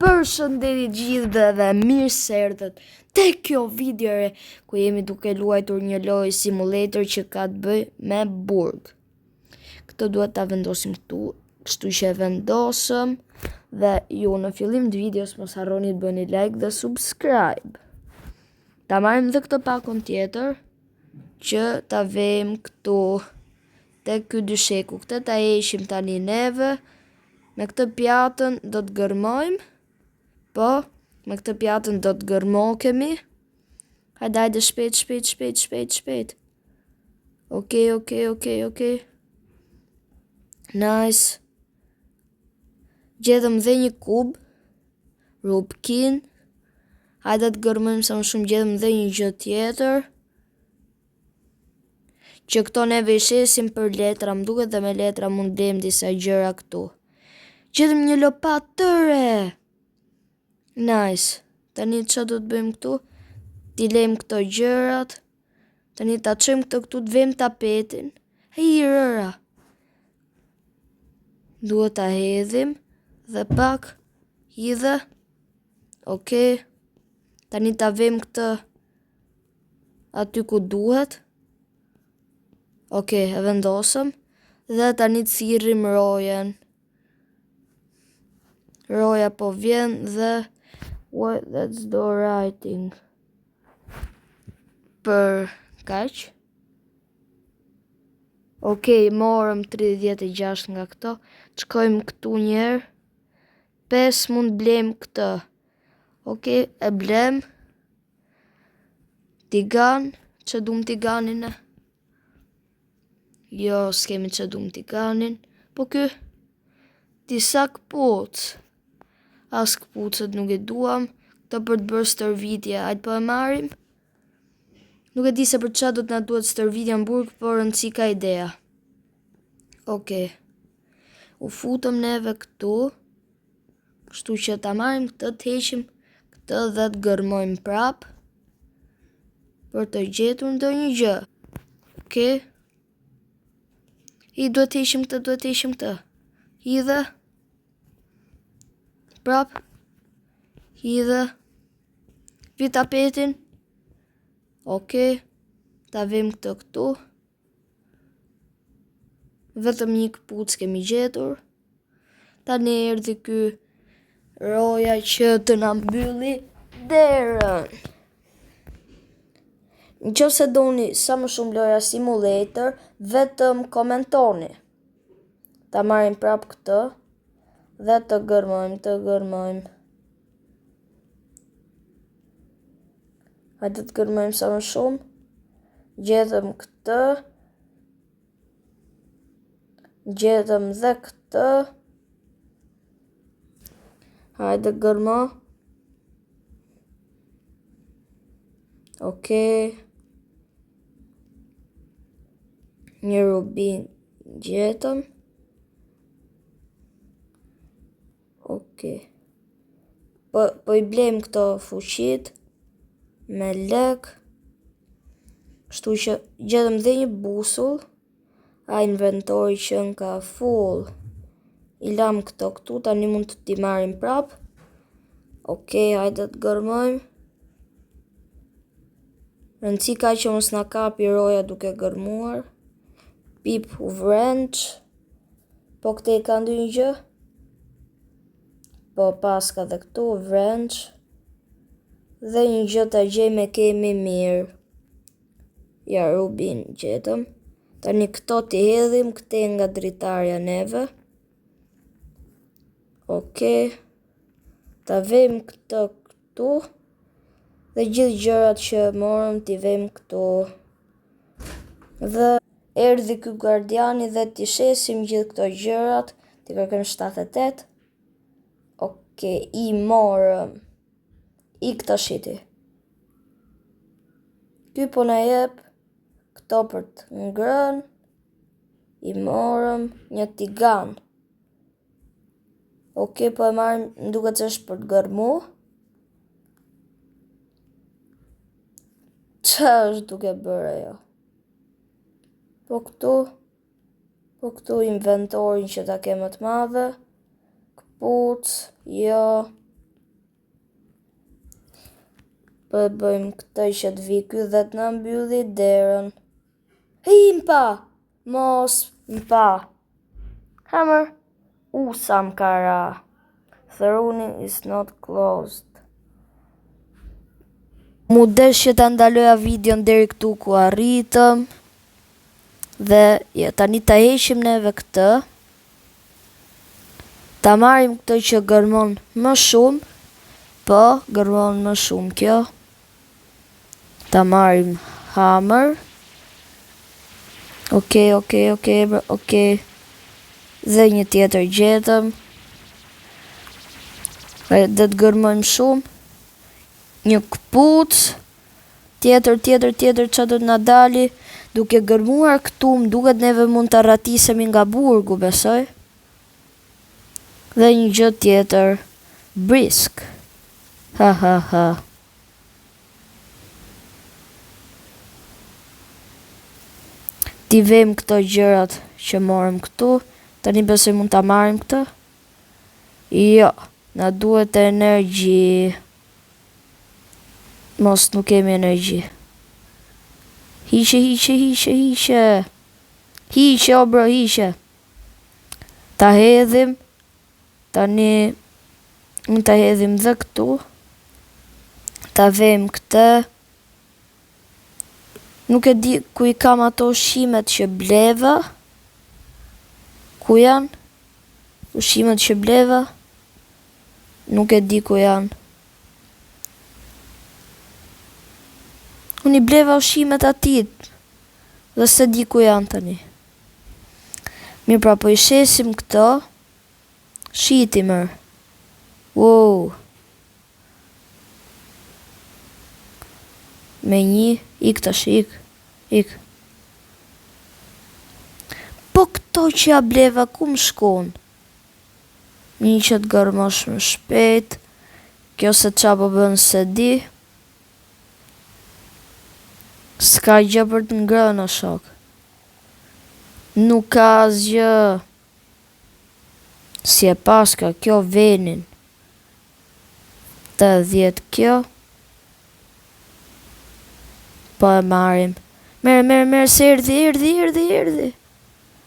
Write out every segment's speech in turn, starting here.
Përshëndetje gjithëve dhe mirë se erdhët te kjo video e re ku jemi duke luajtur një lojë simulator që ka të bëjë me burg. Këtë duhet ta vendosim këtu, kështu që e vendosëm dhe ju në fillim të videos mos harroni të bëni like dhe subscribe. Ta marrim dhe këtë pakon tjetër që ta vejmë këtu te ky dysheku. Këtë ta heqim tani neve. Me këtë pjatën do të gërmojmë. Po, me këtë pjatën do të gërmokemi. Hajde, hajde, shpejt, shpejt, shpejt, shpejt, shpejt. Okej, okej, okej, okej. Nice. Gjetëm dhe një kub. Rubkin. Hajde të gërmojmë sa më shumë gjetëm dhe një gjë tjetër. Që këto neve i shesim për letra, më duket dhe me letra mund blejmë disa gjëra këtu. Gjetëm një lopatë të re! Nice. Tani ça do të bëjmë këtu? T'i lejmë këto gjërat. Tani ta çojmë këtë këtu të vejmë tapetin. Hej, rëra. Duhet ta hedhim dhe pak hidhe. Okej. Tani ta vejmë këtë aty ku duhet. Ok, e vendosëm. Dhe tani të thirrim rojen. Roja po vjen dhe... What, that's the writing. Për kaq. Ok, morëm 36 nga këto. Të shkojmë këtu njëherë. 5 mund blejmë këtë. Ok, e blem. Tigan, ç'e dum tiganin e? Jo, s'kemi ç'e dum tiganin. Po ky, disa këpucë. As këpucët nuk e duam. Këto për të bërë stërvitje, hajde po e marrim. Nuk e di se për ça do të na duhet stërvitja në burg, por rëndësi ka ideja. Okej. U futëm neve këtu. Kështu që ta marrim këtë, të heqim këtë dhe të gërmojmë prap për të gjetur ndonjë gjë. Okej. I duhet të heqim këtë, duhet të heqim këtë. Hidhe. Prap. Hidhe. Vi tapetin. Okej. Ta vejmë këtë këtu. Vetëm një këpucë kemi gjetur. Tani erdhi ky roja që të na mbylli derën. Në qoftë se doni sa më shumë loja simulator, vetëm komentoni. Ta marrim prap këtë dhe të gërmojmë, të gërmojmë. Hajde të gërmojmë sa më shumë. Gjetëm këtë. Gjetëm dhe këtë. Hajde gërmo. Okej. Një rubin gjetëm. Okej. Po, po i blejmë këto fuqitë me lek. Kështu që gjetëm dhe një busull. A inventori qenka full. I lam këto këtu, tani mund të t'i marrim prap. Okej, hajde të gërmojmë. Rëndësi ka që mos na kapi roja duke gërmuar. Pip wrench. Po këtej ka ndonjë gjë? Po paska dhe këtu, wrench. Dhe një gjë ta gjejmë e kemi mirë. Ja, rubin gjetëm. Tani këto t'i hedhim këtej nga dritarja neve. Okej. Ta vejmë këtë këtu. Dhe gjithë gjërat që morëm t'i vejmë këtu. Dhe erdhi ky guardiani dhe t'i shesim gjithë këto gjërat, t'i kërkojmë 78. Ok, i morëm. Ik tashti. Ky po na jep këto për të ngrënë. I morëm një tigan. Ok, po e marrim, më duket se është për të gërmu. Ça është duke bërë ajo? Po këtu, po këtu inventorin që ta kemë të madhe. Këpucë, jo. Po e bëjmë këtë që të vi ky dhe të na mbylli derën. Hi, më pa! Mos, më pa! Hammer! U, sa më ka ra. Thruni is not closed. Mu desh që ta ndaloja videon deri këtu ku arritëm. Dhe ja, tani ta heqim neve këtë. Ta marrim këtë që gërmon më shumë. Po, gërmon më shumë kjo. Ta marrim hammer. Okej, okej, okej, okej. Dhe një tjetër gjetëm. Dhe të gërmojmë shumë. Një këpuc. Tjetër, tjetër, tjetër, ça do të na dali. Duke gërmuar këtu, më duket neve mund të arratisemi nga burgu, besoj. Dhe një gjë tjetër. Brisk. Ha, ha, ha. T'i vejmë këto gjërat që morëm këtu. Tani besoj mund ta marrim këtë. Jo, na duhet energji. Mos nuk kemi energji. Hiqe, hiqe, hiqe, hiqe. Hiqe, o bro, hiqe. Ta hedhim. Tani mund ta hedhim dhe këtu. Ta vejmë këtë. Nuk e di ku i kam ato ushqimet që bleva. Ku janë? Ushqimet që bleva. Nuk e di ku janë. Unë i bleva ushqimet atit. Dhe s'e di ku janë tani. Mirë pra, po i shesim këto. Shiti mër. Wow. Me një, ik tash, ik. Ik. Po këto që ja bleva, ku më shkon? Një që të gërmosh më shpejt. Kjo se qa po bën se di. S'ka gjë për të ngrënë, o shok. Nuk ka asgjë. Si e paska kjo venin. 80 kjo. Po e marrim. Mere, mere, mere, se erdhi, erdhi, erdhi, erdhi.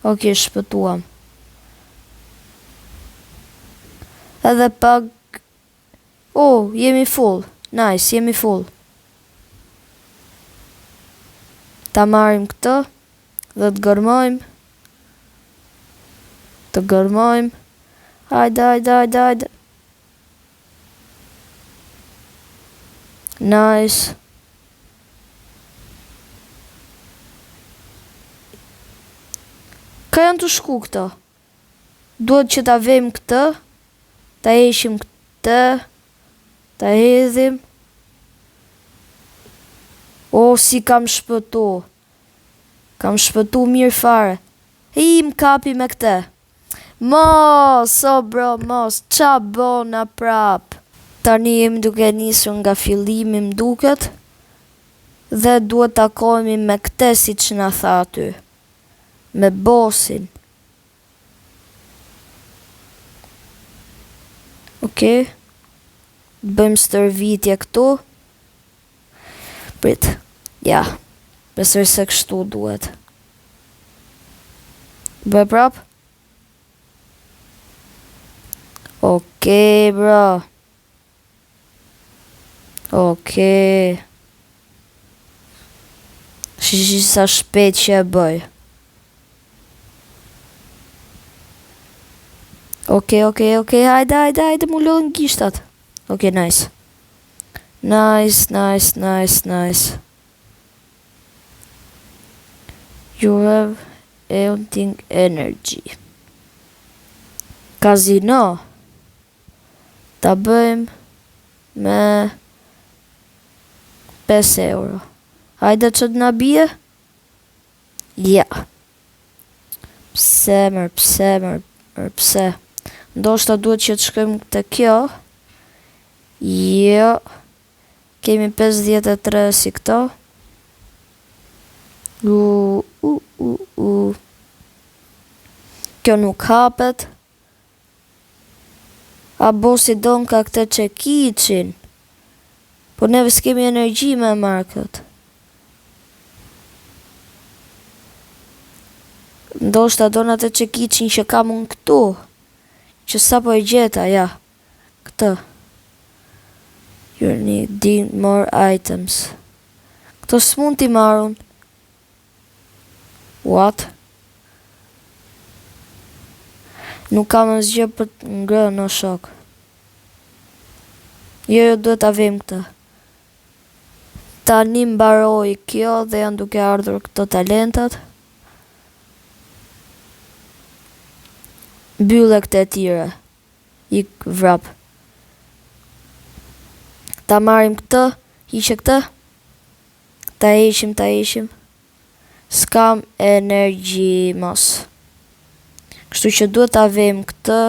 Ok, shpëtuam. Edhe pak... Oh, jemi full. Nice, jemi full. Ta marrim këtë dhe të gërmojmë. Të gërmojmë. Hajde, hajde, hajde, hajde. Nice. Ka janë të shku këto? Duhet që ta vejmë këtë, ta heqim këtë, ta hedhim. O, si kam shpëtu. Kam shpëtu mirë fare. I, më kapi me këtë. Mos, o bro, mos, qa bona prap. Tani jemi duke nisur nga fillimi më duket. Dhe duhet takohemi me këtë si që na tha aty. Me bossin. Okej. Bëjmë stërvitje këtu. Prit. Ja. Besoj se kështu duhet. Bëj prap. Okej, bro. Okej. Shi shi sa shpejt që e bëj. Okej, okej, okej, hajde, hajde, hajde, mu lodhën gishtat. Okej, nice. Nice, nice, nice, nice. You have hunting energy. Kazino. Ta bëjmë me 5 euro. Hajde që të na bie? Ja. Pse mër, pse mër, mër, pse? Ndoshta duhet që të shkojmë te kjo. Jo. Kemi 53 si këto. U, u, u, u. Kjo nuk hapet. A bosi don ka këtë çekiçin. Po neve s'kemi energji me marrë këtë. Ndoshta don atë çekiçin që kam unë këtu. Që sapo e gjeta, ja. Këtë. You need more items. Këto s'mund t'i marr unë. What? Nuk kam asgjë për të ngrënë o shok. Jo, jo, duhet ta vejmë këtë. Tani mbaroi kjo dhe janë duke ardhur këto talentat. Mbylle këtë e tire. Ik vrap. Ta marrim këtë, hiqe këtë. Ta heqim, ta heqim. S'kam energji mos. Kështu që duhet ta vejmë këtë.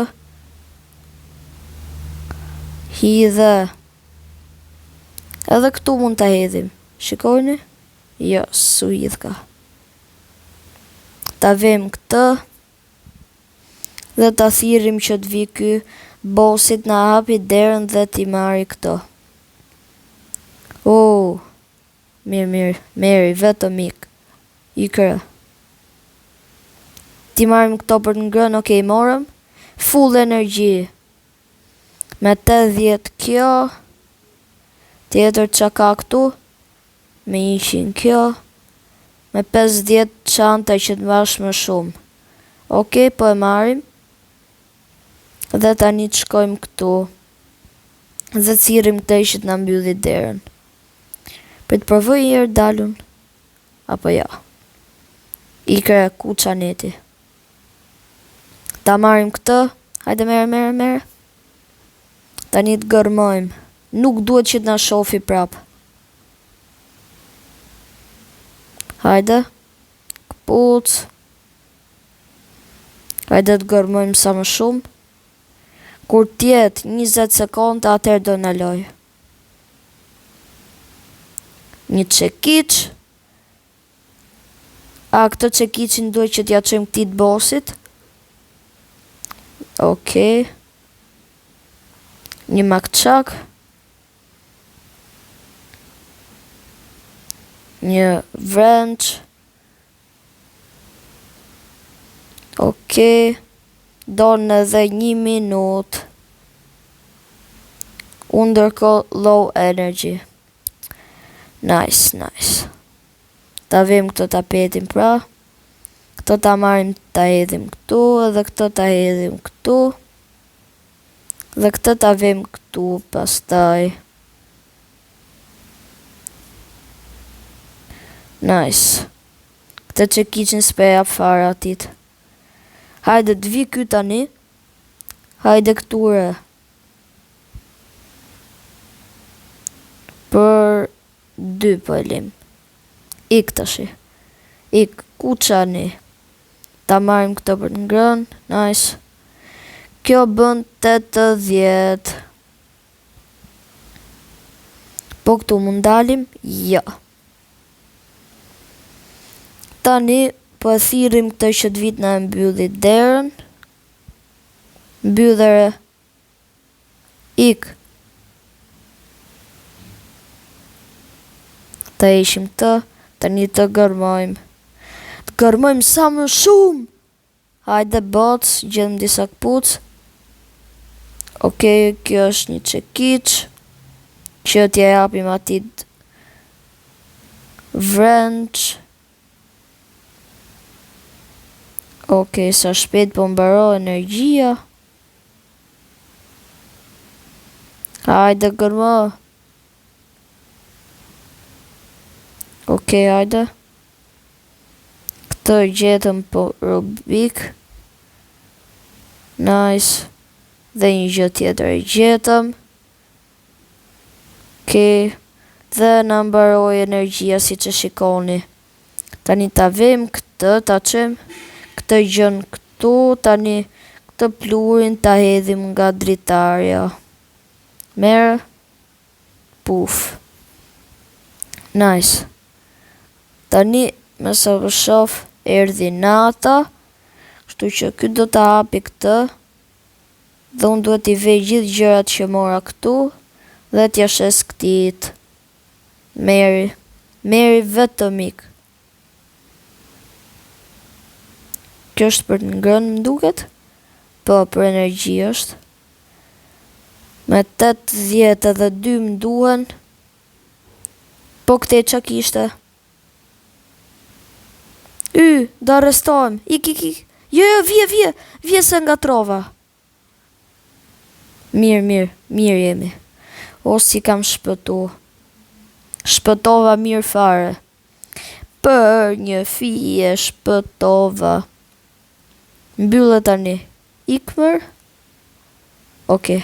Hidhe. Edhe këtu mund ta hedhim. Shikojni? Jo, s'u hidhka. Ta vejmë këtë. Dhe ta thirrim që të vi ky bosit na hapi derën dhe t'i marri këto. Oh, mirë, mirë, Meri, vetëm ik. Ikre. T'i marrim këto për të ngrënë, ok, i morëm. Full energji. Me 80 kjo. Tjetër që ka këtu. Me 100 kjo. Me 50 çanta që të mbash më shumë. Ok, po e marrim. Dhe tani të shkojmë këtu. Dhe thirrim këtë që të na mbylli derën. Për të provoj një herë dalun. Apo jo. Ikre ku çaneti. Ta marrim këtë. Hajde mere, mere, mere. Tani të gërmojmë. Nuk duhet që të na shofi prap. Hajde. Këpuc. Hajde të gërmojmë sa më shumë. Kur t'jetë 20 sekonda, atëherë do naloj. Një çekiç. A, këtë çekiçin duhet që t'ja çojmë këtij të bosit. Okej. Një makçak. Një wrench. Okej. Don edhe një minut. Unë ndërkohë low energy. Nice, nice. Ta vejmë këtë tapetin pra. Këtë ta marrim ta hedhim këtu edhe këtë ta hedhim këtu. Dhe këtë ta vejmë këtu pastaj. Nice. Këtë çekiçin s'pe jap fare atit. Hajde të vi ky tani. Hajde këtu re. Për dy po e lim. Ik tashi. Ik, ku çani? Ta marrim këtë për të ngrënë. Nice. Kjo bën 80. Po këtu mund dalim? Jo. Tani po e thirrim këtë që të vit na e mbylli derën. Mbyllere. Ik. Ta heqim këtë, tani të gërmojmë. Të gërmojmë sa më shumë! Hajde boc, gjetëm disa këpuc. Okej, kjo është një çekiç. Që t'ja japim atit wrench. Okej, sa shpejt po mbaro energjia. Hajde, gërmo. Okej, hajde. Këtë gjetëm po Rubik. Nice. Dhe një gjë tjetër e gjetëm. Okej. Dhe na mbaroi energjia siç e shikoni. Tani ta vejmë këtë, ta çojmë këtë gjën këtu, tani këtë plurin ta hedhim nga dritarja. Merë. Puf. Nice. Tani, me sa po shof, erdhi nata. Kështu që ky do ta hapi këtë. Dhe unë duhet t'i vej gjithë gjërat që mora këtu dhe t'ja shes këtit. Merri. Merri vetëm ik. Kjo është për të ngrënë më duket? Po, për energji është. Me 82 më duhen. Po këte ça kishte? Y, do arrestohem. Ik, ik, ik. Jo, jo, vje, vje. Vje se ngatrova. Mirë, mirë, mirë jemi. O, si kam shpëtu. Shpëtova mirë fare. Për një fije shpëtova. Mbylle tani. Ik mër? Okej.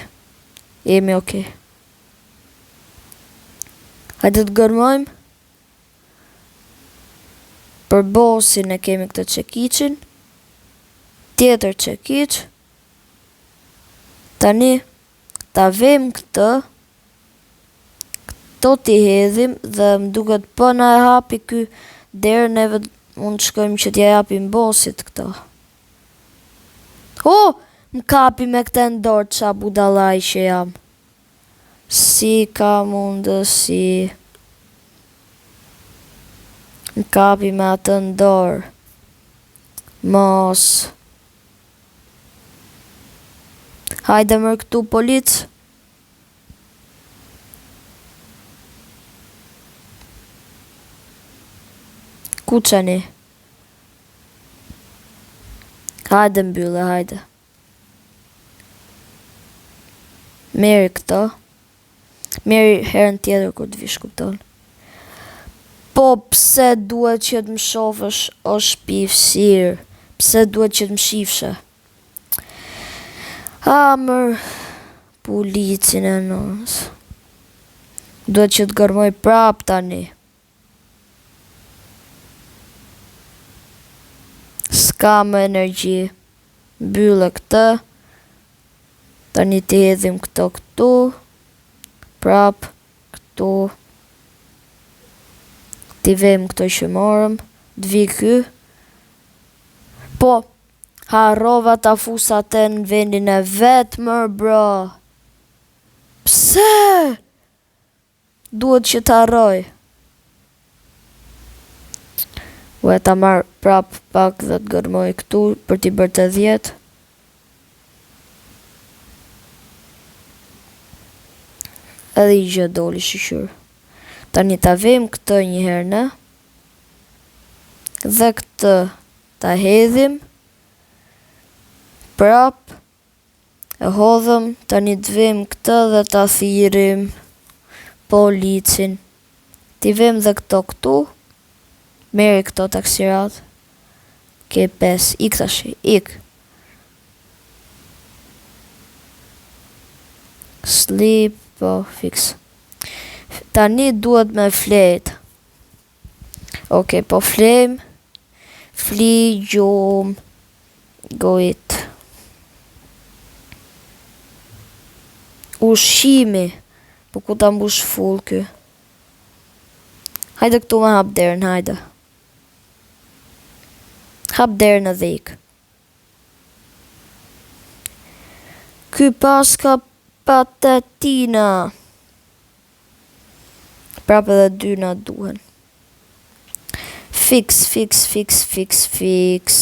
Jemi okej. Hajde të gërmojmë. Për bosin e kemi këtë çekiçin. Tjetër çekiç. Tani ta vejmë këtë. Këto t'i hedhim dhe më duket po na e hapi ky derën neve mund të shkojmë që t'ja japim bosit këto. Oh, më kapi me këtë në dorë ça budallai që jam. Si ka mundësi? Më kapi me atë në dorë. Mos. Hajde mër këtu polic. Ku qeni? Hajde mbylle, hajde. Merri këto. Merri herën tjetër kur të vish, kupton. Po pse duhet që të më shofësh o shpifsir? Pse duhet që të më shifshe? Ha mër policin e nonës. Duhet që të gërmoj prap tani. S'ka më energji. Mbylle këtë. Tani t'i hedhim këto këtu. Prap këtu. T'i vejmë këto që morëm. Të vi ky. Po, harrova ta fus atë në vendin e vet, mër bro. Pse? Duhet që të harroj. Ue ta marr prap pak dhe të gërmoj këtu për t'i bërë të 10. Edhe i gjë doli shyqyr. Tani ta vejmë këtë një herë ne. Dhe këtë ta hedhim. Prap. E hodhëm, tani të vejmë këtë dhe ta thirrim policin. T'i vejmë dhe këto këtu. Merri këto taksirat. Ke 5, ik tashi, ik. Sleep, po, fix. Tani duhet me flet. Ok, po flejmë. Fli gjumë. Gojit. Ushqimi. Po ku ta mbush full ky? Hajde këtu me hap derën, hajde. Hap derën edhe ik. Ky paska patatina. Prap edhe dy na duhen. Fix, fix, fix, fix, fix.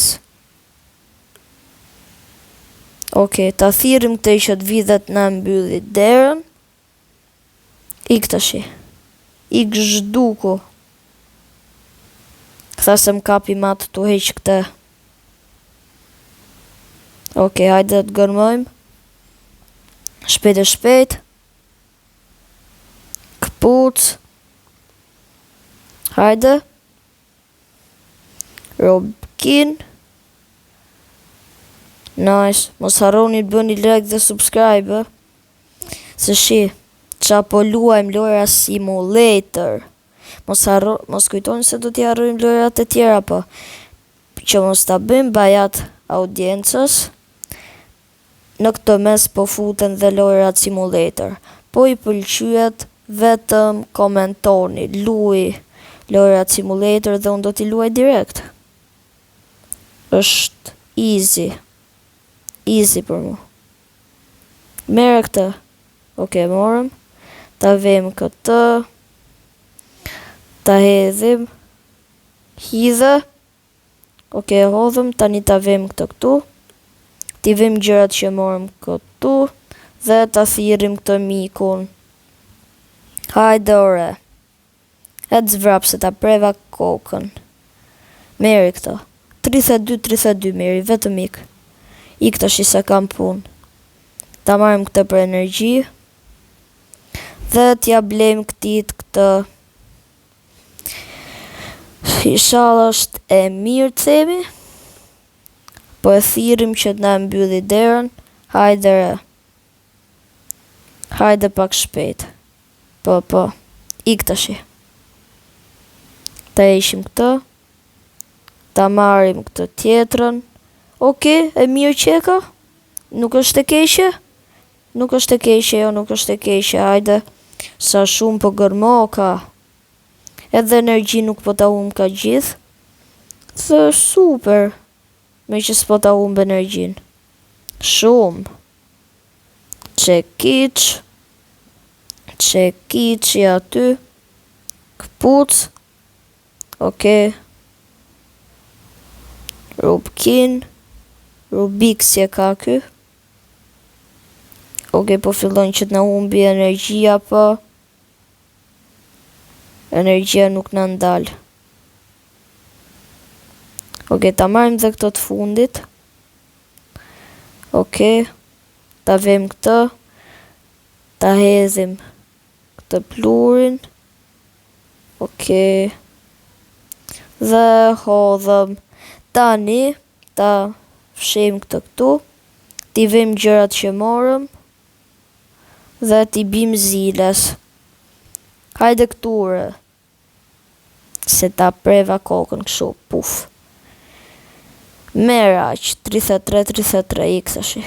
Ok, ta thirrim këtë që të vidhet në mbylli derën. Ik tashi. Ik zhduku. Tha se më kapi matë të heq këtë. Ok, hajde të gërmojmë. Shpejt e shpejt. Këpuc. Hajde. Robkin. Nice. Mos harroni të bëni like dhe subscribe. Se shi, qa po luajmë lojra simulator. Mos harro, mos kujtoni se do t'i harrojmë lojrat e tjera, po që mos ta bëjmë bajat audiencës. Në këtë mes po futen dhe lojrat simulator. Po i pëlqyet vetëm komentoni, luaj lojrat simulator dhe unë do t'i luaj direkt. Është easy. Easy për mu. Mere këtë. Ok, morëm. Ta vejmë këtë. Ta hedhim. Hidhe. Ok, e hodhëm, tani ta vejmë këtë këtu. T'i vejmë gjërat që morëm këtu. Dhe ta thirrim këtë mikun. Hajde ore. Ec vrap se ta preva kokën. Merri këto. 32, 32 merri, vetëm ik. Ik tashi se kam punë. Ta marrim këtë për energji. Dhe t'ja blejmë këtij këtë. Ishalla është e mirë të themi. Po e thirrim që të na e mbylli derën. Hajde re. Hajde pak shpejt. Po, po. Ik tashi. Ta heqim këtë. Ta marrim këtë tjetrën. Oke, e mirë qeka. Nuk është e keqe. Nuk është e keqe, jo, nuk është e keqe, hajde. Sa shumë po gërmoka. Edhe energji nuk po ta humb ka gjithë. Dhe super. Me që s'po ta humb energjin. Shumë. Çekiç. Çekiçi aty. Këpuc. Oke. Rubkin. Rubik si e ka ky. Oke, po fillon që të na humbi energjia, po. Energjia nuk na ndal. Oke, ta marrim dhe këto të fundit. Oke, ta vejmë këtë. Ta hedhim këtë plurin. Oke. Dhe hodhëm. Tani, ta fshijmë këtë këtu. T'i vejmë gjërat që morëm. Dhe t'i bim ziles. Hajde këtu re. Se ta preva kokën kështu, puf. Merr aq, 33, 33, ik tashi.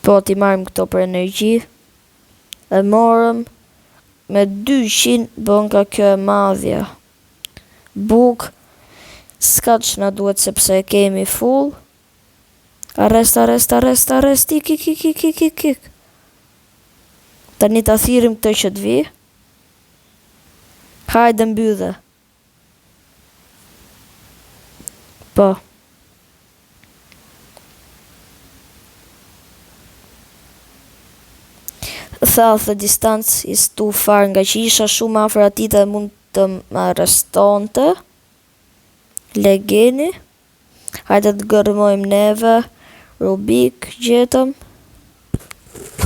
Po, t'i marrim këto për energji. E morëm me 200 bënka kjo e madhja. Buk, s'ka që na duhet sepse e kemi full. Arrest, arrest, arrest, arrest, ik, ik, ik, ik, ik, ik, ik. Tani ta thirrim këtë që të vi. Hajde mbydhe. Po. Tha the distance is too far nga që isha shumë afër atij dhe mund të më arrestonte. Legeni. Hajde të gërmojmë neve. Rubik gjetëm.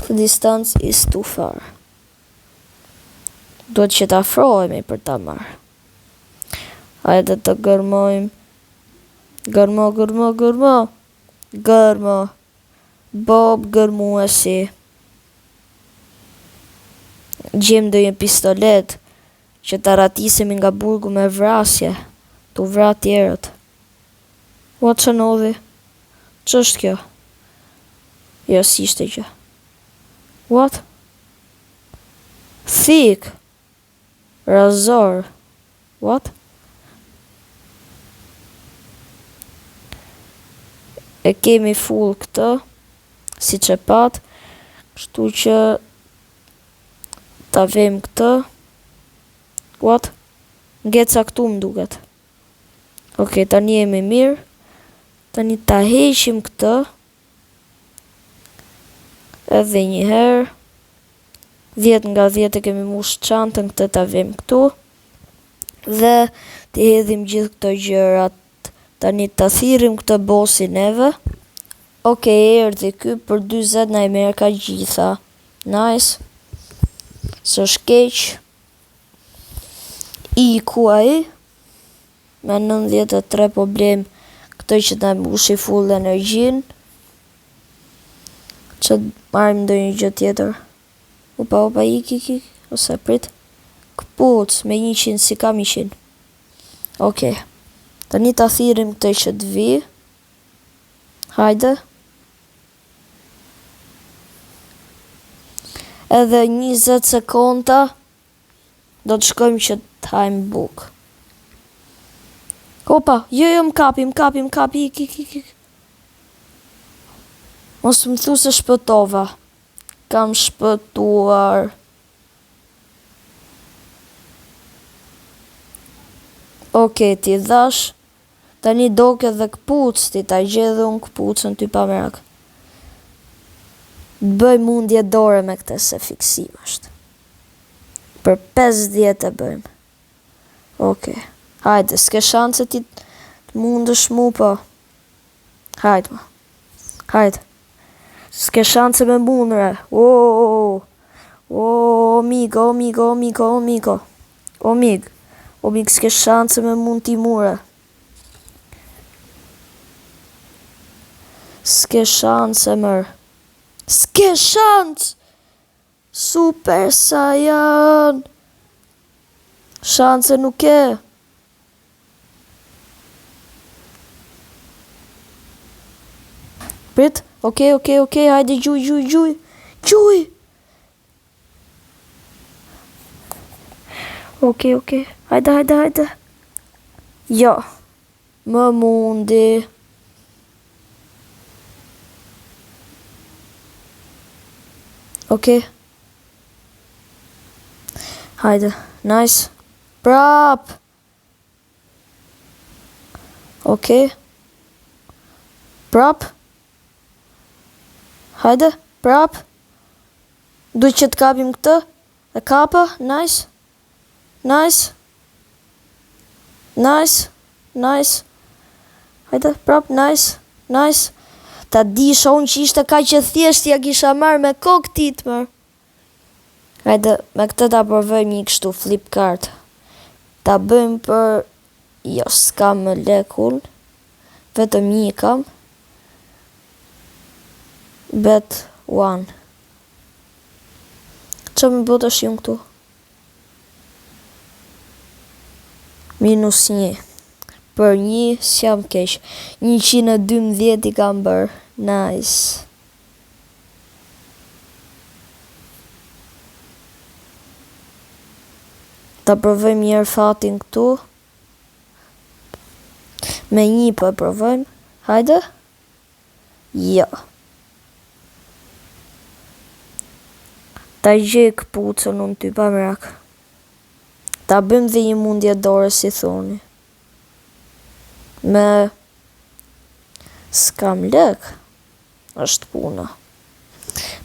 The distance is too far. Duhet që të afrohemi për ta marrë. Hajde të gërmojmë. Gërmo, gërmo, gërmo. Gërmo. Bob gërmuesi. Gjejmë ndonjë pistolet që të arratisemi nga burgu me vrasje. Tu vra tjerët. Ua që ndodhi? Që është kjo? Jo, si ishte gjë. What? Thik. Razor. What? E kemi full këtë, si që pat, kështu që ta vejmë këtë. What? Ngeca këtu më duket. Ok, tani jemi mirë. Tani ta heqim këtë. Edhe një herë. 10 nga 10 e kemi mush çantën këtë ta vejmë këtu. Dhe t'i hedhim gjithë këto gjërat. Tani ta thirrim këtë bosin neve. Ok, erdhi ky për 40 na i merr ka gjitha. Nice. S'është keq. Iku ai. Me 93 po blejmë këtë që ta mbushi full energjin. Që të marrim ndonjë gjë tjetër. Opa, opa, ik, ik, ik. Ose prit. Këpuc, me 100, si kam 100. Okej. Tani ta thirrim këtë që të vi. Hajde. Edhe 20 sekonda do të shkojmë që të hajmë buk. Opa, jo, jo, më kapi, më kapi, më kapi, ik, ik, ik, ik. Mos më thu se shpëtova. Kam shpëtuar. Ok, ti dhash. Tani doke dhe këpucë, ti ta gjej dhe unë këpucën ty pa merak. Të bëj mundje dore me këtë se fiksim është. Për 50 e bëjmë. Ok. Hajde, s'ke shanse ti të mundësh mu, po. Hajde, ma. Hajde. S'ke shanse me mund, re. O, o, o, o, migo, o, migo, o, migo, o, migo. O, mig. O, mig, s'ke shanse me mund ti mure. S'ke shanse, mër. S'ke shans! Super Saiyan! Shanse nuk ke. Prit, okej, okej, okej, hajde gjuj, gjuj, gjuj. Gjuj! Okej, okej, hajde, hajde, hajde. Jo, më mundi. Okej. Hajde, nice. Prap! Okej. Prap. Hajde, prap. Duhet që të kapim këtë. E kapa, nice. Nice. Nice. Nice. Hajde, prap, nice. Nice. Ta disha unë që ishte kaq e thjeshtë, ja kisha marrë me kokë tit, mër. Hajde, me këtë ta provojmë një kështu flip card. Ta bëjmë për... Jo, s'kam më lek unë. Vetëm një kam. Bet one. Që më bë tash unë këtu? Minus një. Për një, s'jam keq. 112 i kam bërë. Nice. Ta provojmë njëherë fatin këtu. Me një po e provojmë. Hajde. Jo. Ta gjej këpucën unë ty pa merak. Ta bëjmë dhe një mundje dore si thoni. Me... S'kam lek. Është puna.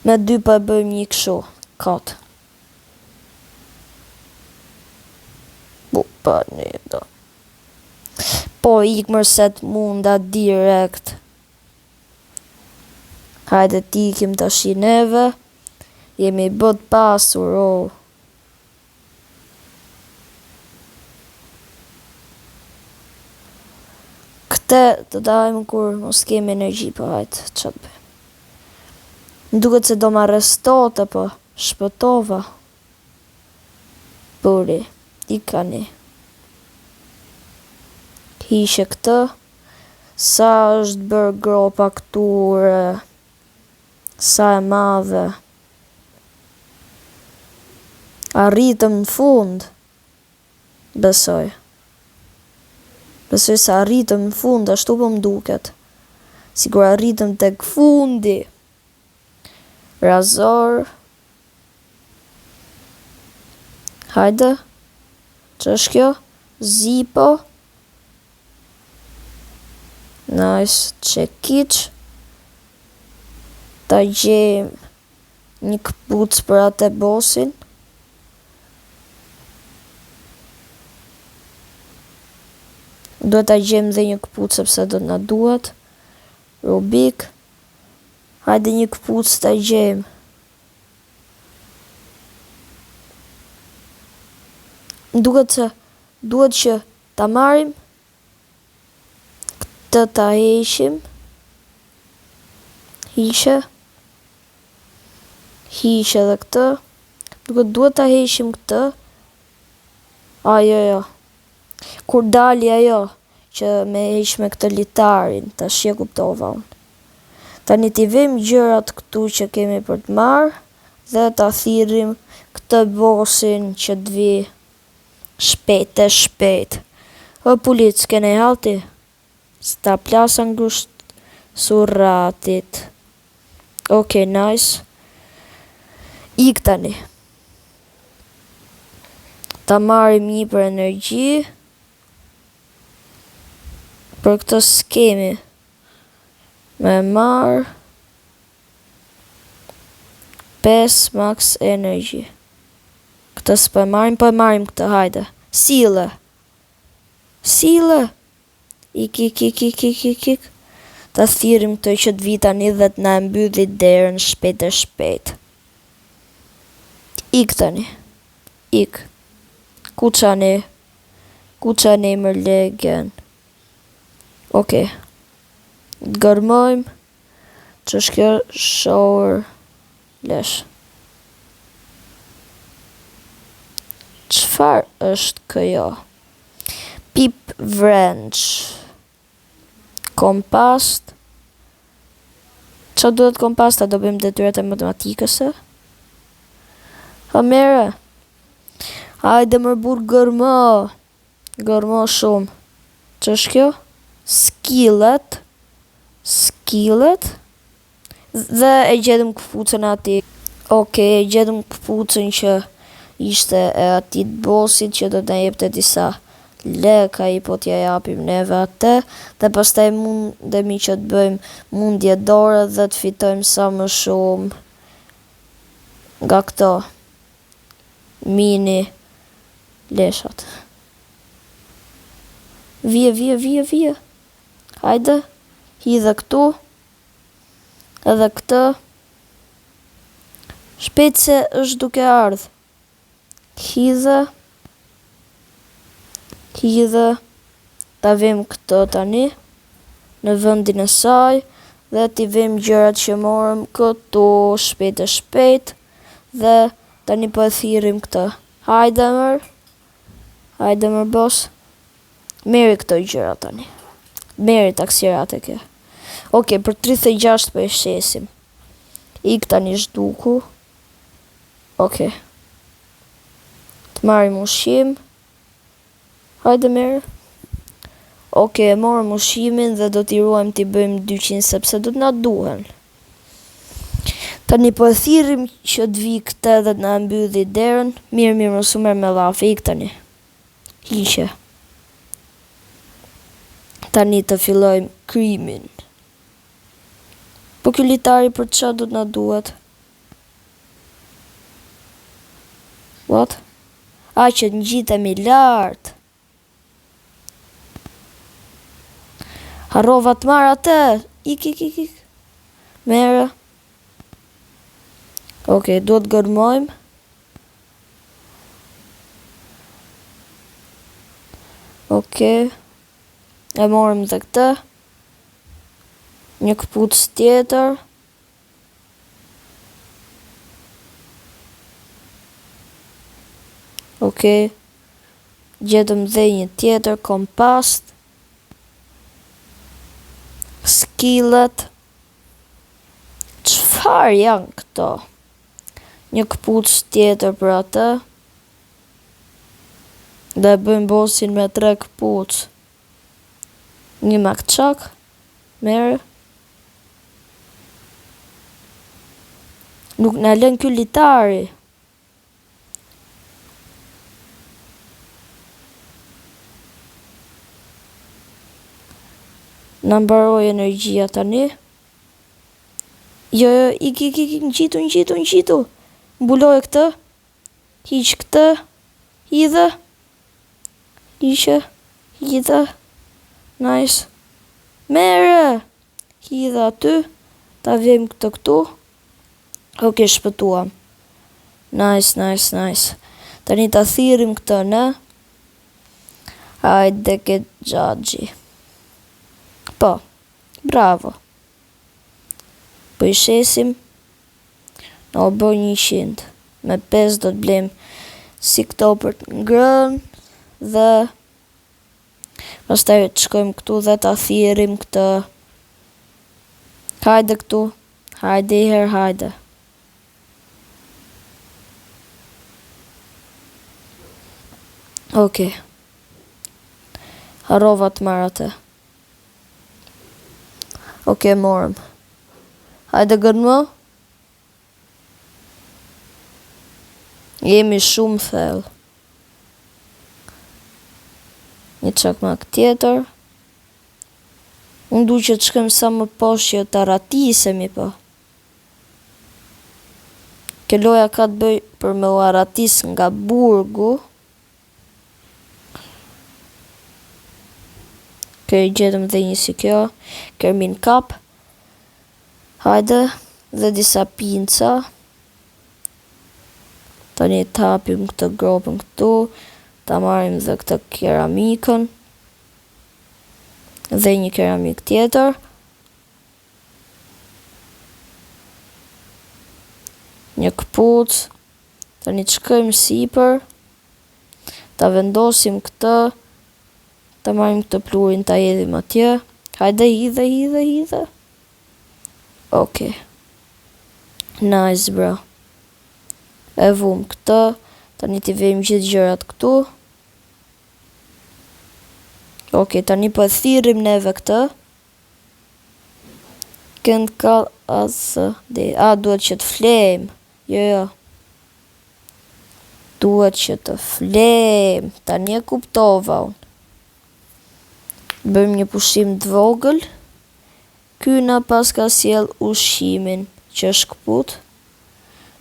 Me dy po e bëjmë një kështu. Kot. Bu pa një do. Po ik mër se të munda direkt. Hajde t'ikim tashi neve. Jemi bët pasur, o. Këtë të dajmë kur mos kemi energji, po hajtë, që të bëjmë. Më duket se do më arrestote, po shpëtova. Buri, i kani. Hiqe këtë. Sa është bërë gropa këtu, re. Sa e madhe. Arritëm në fund. Besoj. Besoj se arritëm në fund, ashtu po më duket. Sigur arritëm tek fundi. Razor. Hajde. Që është kjo? Zipo. Nice. Çekiç. Ta gjejmë një këpuc për atë bosin. Duhet ta gjejmë dhe një këpuc sepse do të na duhet. Rubik. Hajde një këpuc ta gjejmë. Më duket se duhet që ta marrim këtë ta heqim. Hiqe. Hiqe edhe këtë. Duket duhet ta heqim këtë. A, jo, jo. Kur dali ajo që me heq me këtë litarin, tash e kuptova unë. Tani t'i vejmë gjërat këtu që kemi për të marrë dhe ta thirrim këtë bosin që të vi shpejt e shpejt. O polic, kene halti? S'ta plasa ngusht surratit. Okej, nice. Ik tani. Ta marrim një për energji. Për këtë s'kemi me marrë 5 max energy. Këtë s'po e marrim, po e marrim këtë, hajde. Sille. Sille. Ik, ik, ik, ik, ik, ik, ik. Ta thirrim këtë që të vi tani dhe të na e mbylli derën shpejt e shpejt. Ik tani. Ik. Ku çani? Ku çani mër legen? Okej. Të gërmojmë. Ç'është kjo shower lesh? Çfarë është kjo? Pipe wrench. Kompas. Ça duhet kompas? Ta do bëjmë detyrat e matematikës? Ha mere. Hajde mër burrë gërmo. Gërmo shumë. Ç'është kjo? Skillet. Skillet. Dhe e gjetëm këpucën e atij. Okej, e gjetëm këpucën që ishte e atij të bosit që do të na jepte disa lek, ai po t'ja japim neve atë dhe pastaj mundemi që të bëjmë mundje dore dhe të fitojmë sa më shumë nga këto mini leshat. Vije, vije, vije, vije. Hajde, hidhe këtu. Edhe këtë. Shpejt se është duke ardhë. Hidhe. Hidhe. Ta vim këtë tani. Në vendin e saj. Dhe t'i vim gjërat që morëm këtu. Shpejt e shpejt. Dhe tani po e thirrim këtë. Hajde mër. Hajde mër boss. Merri këto gjëra tani. Merri taksirat e ke. Okej, për 36 po e shesim. Ik tani zhduku. Okej. Të marrim ushqim. Hajde merë. Okej, e morëm ushqimin dhe do t'i ruajmë t'i bëjmë 200 sepse do të na duhen. Tani po e thirrim që të vi këtë dhe të na mbylli derën. Mirë, mirë, mos u merr me llafe, ik tani. Hiqe. Tani të fillojmë krimin. Po ky litari për ça do të na duhet? What? A që të ngjitemi lart. Harrova të marr atë. Ik, ik, ik, ik. Merë. Okej, duhet gërmojmë. Okej. E morëm dhe këtë. Një këpucë tjetër. Okej. Gjetëm dhe një tjetër kompas. Skillet. Çfarë janë këto? Një këpucë tjetër për atë. Dhe e bëjmë bosin me tre këpucë. Një makçak. Merë. Nuk na lën ky litari. Na mbaroi energjia tani. Jo, jo, ik, ik, ik, ngjitu, ngjitu, ngjitu. Mbuloje këtë. Hiq këtë. Hidhe. Hiqe. Hidhe. Nice. Merë. Hidhe aty. Ta vjem këtë këtu. Ok, shpëtuam. Nice, nice, nice. Tani ta thirrim këtë në. Hajde ke xhaxhi. Po. Bravo. Po i shesim. Na u bë 100. Me 5 do të blejmë si këto për të ngrënë dhe pastaj të shkojmë këtu dhe ta thirrim këtë. Hajde këtu. Hajde i herë, hajde. Okej. Harrova të marr atë. Okej, morëm. Hajde gërmo. Jemi shumë thellë. Një çakmak tjetër. Unë du që të shkojmë sa më poshtë që të arratisemi, po. Kjo loja ka të bëj për me u arratis nga burgu. Kjo e gjetëm dhe një si kjo. Ceramic cup. Hajde. Dhe disa pinca. Tani të hapim këtë gropën këtu. Ta marrim dhe këtë keramikën. Dhe një keramik tjetër. Një këpuc. Tani të shkojmë sipër. Ta vendosim këtë. Ta marrim këtë plurin ta hedhim atje. Hajde, hidhe, hidhe, hidhe. Okej. Nice, bro. E vum këtë. Tani t'i vejmë gjithë gjërat këtu. Okej, tani po e thirrim neve këtë. Can't call us day. A, duhet që të flejmë. Jo, jo. Duhet që të flejmë. Tani e kuptova unë. Bëjmë një pushim të vogël. Ky na pas ka sjell ushqimin që është këput.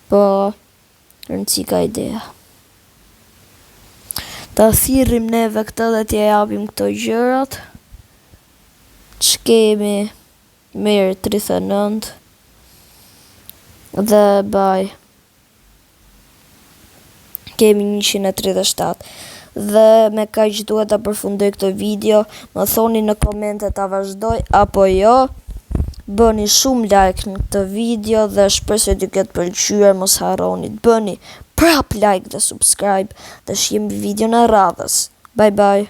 Po, rëndësi ka ideja. Ta thirrim neve këtë dhe t'ja japim këto gjërat. Ç'kemi? Mirë, 39. Dhe baj. Kemi 137. Dhe me kaq duhet ta përfundoj këtë video. Më thoni në komente ta vazhdoj apo jo. Bëni shumë like në këtë video dhe shpresoj t'ju ketë pëlqyer. Mos harroni të bëni prap like dhe subscribe dhe shihemi videon e radhës. Bye bye.